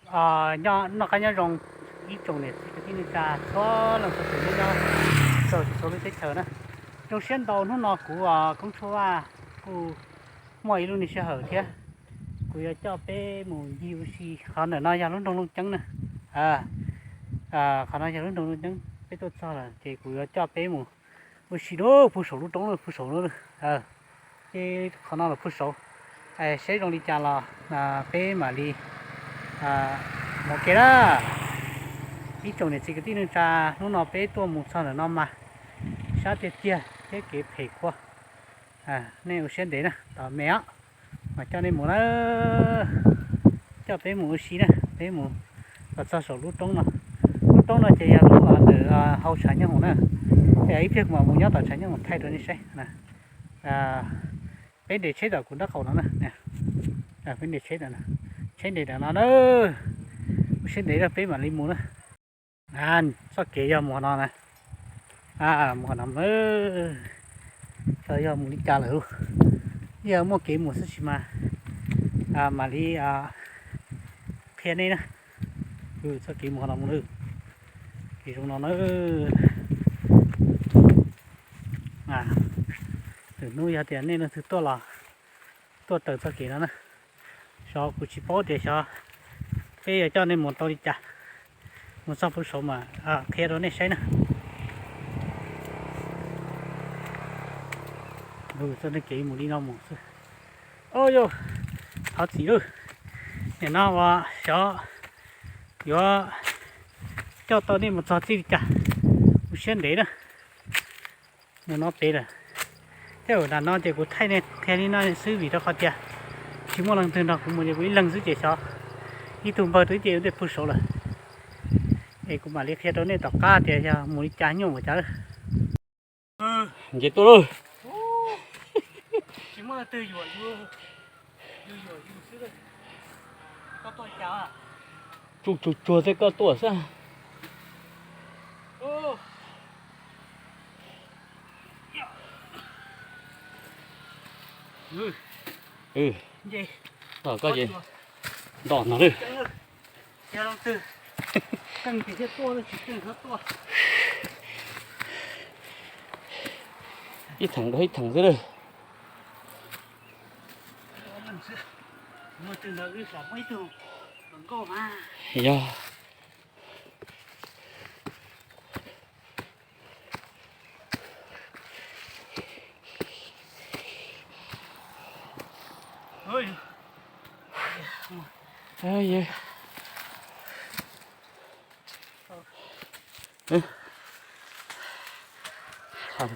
Nyob noj qab nyob zoo ib tsoom niam txiv kwv tij neej tsa txhua leej txhua tus nyob rau txhua lub teb chaws na. Zoo siab ntau hnub no kuv Koob Tshuaj Vaj kuj muaj ib lub niag sij hawm thiab, kuv yuav coj peb mus ncig ua si. Qhov ntawm no yog lub nroog Looj Ceeb na. Qhov no yog lub nroog Looj Ceeb, peb tuaj txog lawm ces kuv yuav coj peb mus ua si rau puag saum lub roob na, puag saum lub. Ces qhov no los puag saud, saib zoo li cas los peb mam li mus ke na. Ib tsoom niam txiv kwv tij neej tsa, hnub no peb tuaj mus txog ntawm no mas sab tiag tiag thiab kev phem qhuav. Nej ua siab ntev na, tos me os, mas coj nej mus na, coj peb mus ua si na, peb mus los txog saum lub roob no. Lub roob no ces yog lub ntawm hau tshav nyooj hoom na. Ib pliag kuv mam mus nyob tom tshav nyooj hoom thaij rau nej saib. Peb nres tsheb tom kuv nraub qaum no na, peb nres tsheb, tsheb nres ntawm no na. Ua siab ntev na, peb mam li mus na. Txoj kev yog mus qhov no na, mus qhov no, xyov yog mus li cas lawm. Yog muaj kev mus xwb sis mas mam li qhia nej na. Txoj kev mus qhov no mus, kev zoo no na. Lwm hnub yog tias nej leej twg tuaj los tuaj raws txoj kev no na. Xyov kuv tsis paub tias xyov peb yuav coj nej mus tau li cas. Mus txog puag saud mas qhia rau nej saib na. Txoj kev mus li no mus xwb. Au yau, thov txim lauj. Nim no uas xyov yuav coj tau nej mus txog txij li cas, ua siab ntev na. Mus no pem lawm, tej zaum nram no ces kuv thaij nej qhia li no xwb vim rau qhov tias tsis muaj leej twg nrog kuv mus ces kuv ib leeg xwb ces xyov ib tug npawg twb ces ua ntej puag saud lawm. Es kuv mam li qhia rau nej tom qab tias yog mus li cas nyuaj ua cas. Nce tuaj lauj. Tsuj tsuag tsuag xwb koj tuaj xwb. Koj ces nto no lawm. Ib theem rau ib theem xwb lawm. Yog.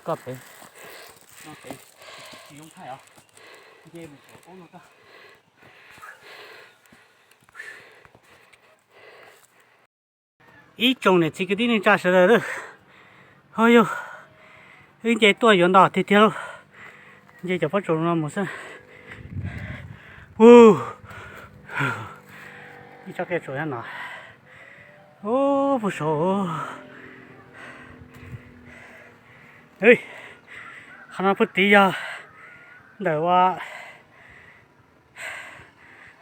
Koj pem. Ib tsoom niam txiv kwv tij neej tsa sawv daws, ho yog wb nce tuaj yuav nto tiag tiag lauj. Nce cov pob tsuas no mus xwb. Ib tsob qia tsuas nyob no. Ub, puag saud. Qhov no puag tid yog ntawm ua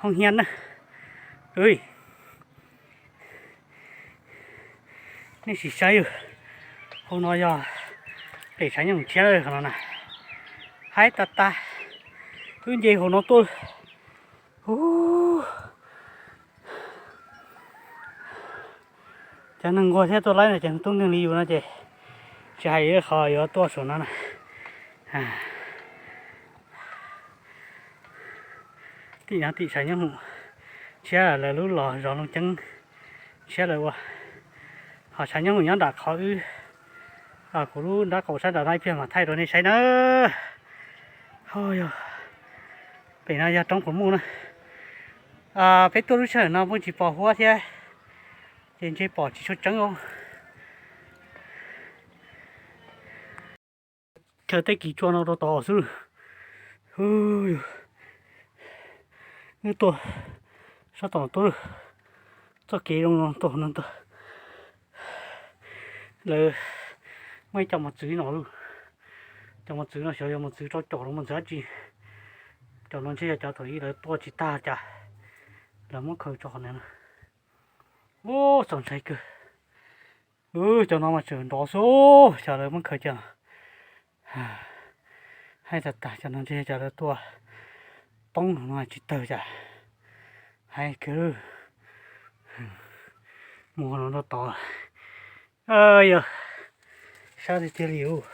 hoob hiab na. Nej sim saib, hauv no yog pem tshav nyooj tshiab qhov no na. Haib tas tas, wb nce hauv no tuaj. Cov neeg nquag thiab tuaj laib no ces tub nkeeg li yus no ces tsis hais qhov yuav tuaj saum no na. Tim no tim tshav nyooj hoom tshiab lawv lub los zos Looj Ceeb tshiab lawv ua. Ho tshav nyooj hoom nyob nram qhov wb, kuv lub nraub qaum sab nram no ib pliag mam thaij rau nej saib na. Ho yog, pem no yog roob Qhuas Muj na. Peb tuaj lub sij hawm no pheej tsis pom huab thiab, ces ntshe pom tsis tshua tseeb os. Chaw tej kis tsua no rau tod xwb. Wb tuaj sab tom tuaj, txoj kev zoo no tuaj no ntag. Lawv muaj ib co mos txwv no lawm. Cov mos txwv no xyov yog mos txwv rau caum los mos txwv dab tsi. Cov no ntshe yog cov thaum ub lawv tua tsis tag cas lawv muab khaws tso qhov no na. Ub, txaus ntshai kawg. Cov no mas tseem nrov xwb, cov lawv muab khaws cia. Haib tas tas, cov no ntshe cov lawv tuaj poob no tsis tawg cas. Haib kawg. Mus no rau tod. Yog sab tiag tiag li ub.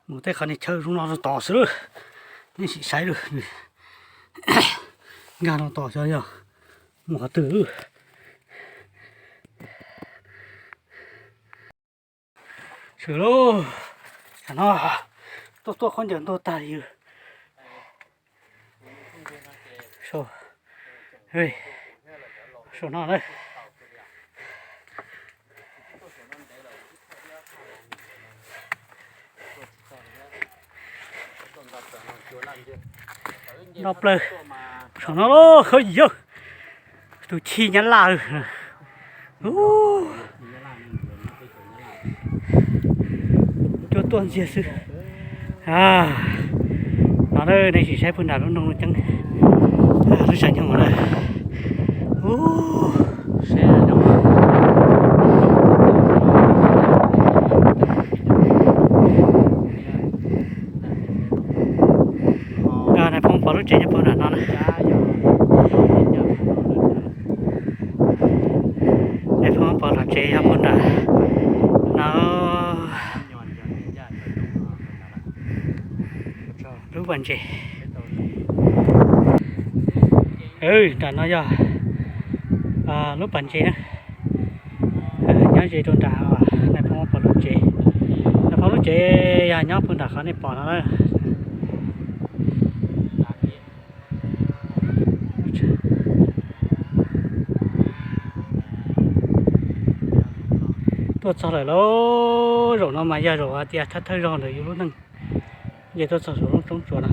Mus tej qhov niag chaw zoo no rau tod xwb, nej sim saib lawm. Nkag no tos xyov yog mus qhov twg. Swm lauj, tam no tuaj tuaj khaub ncaws ntuag tag li. Saum no na. No plaws saum no lauj, yog tus chij Nyab Laj. Cuab tuaj ntxiag xwb. No nej sim saib puag nram lub nroog Looj Ceeb, lub tsav nyoog na. Nais phoo pom lub tsev nyob puag nram no na. Nais phoo pom lub tsev nyob puag nram no. Lub pas ntses. Nram no yog lub pas ntses na. Nyob ze rau nram nais phoo pom lub tsev. Nais phoo lub tsev yog nyob puag nram qhov nej pom no na. Tuaj txog lawm lauj, zaum no mas yog zaum tias thawj thawj zaug ntawm yus lub neej, ces tuaj txog saum lub roob tsuas no.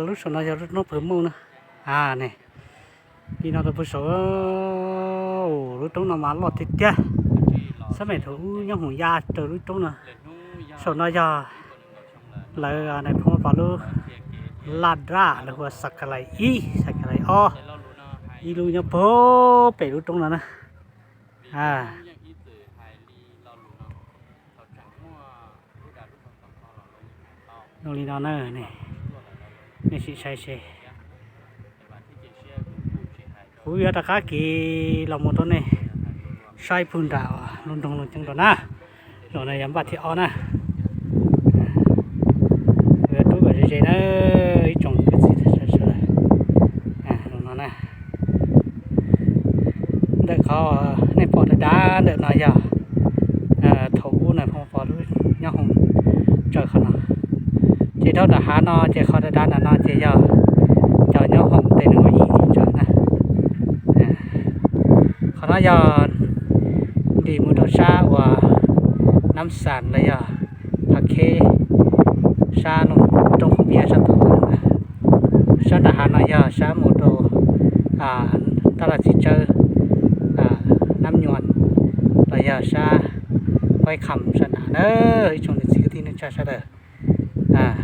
Lub saum no yog lub roob Pawg Mauj na. Ne, li no rau puag saud, lub roob no mas loj tiag tiag. Xab mem thaum ub nyob hoom ya raws lub roob no. Saum no yog lawv nais phoo pom lub laj daj, lawv hu ua Xas Kas Lais ib, Xas Kas Lais ob, ib lub nyob puag pem lub roob no na. Zoo li no na, nej sim saib seb. Kuv yuav rov qab kev los mus rau nej saib puag nram lub nroog Looj Ceeb rau na. Zaum no yog npaj thib ob na. Rub kom ze ze na, ib tsoom kwv tij sawv daws. Zoo no na. Ntawm qhov nej pom dav dav ntawm no yog thaum ub nais phoo pom lub nyob hoom tsaws qhov no. Ces dhau nram hav no ces qhov dav dav nram no ces yog cov nyob hoom tej neeg ua yim tsaws na. Qhov no yog ntim mus rau sab uas Nab Xas los yog Phav Kheb, sab roob Qhoos Phiab sab tod. Sab nram hav no yog sab mus rau Tab Laj Txiv Tsawb, Nab Nyuam los yog sab Huaib Kham sab nrad na. Ib tsoom niam txiv kwv tij neej tsa sawv daws,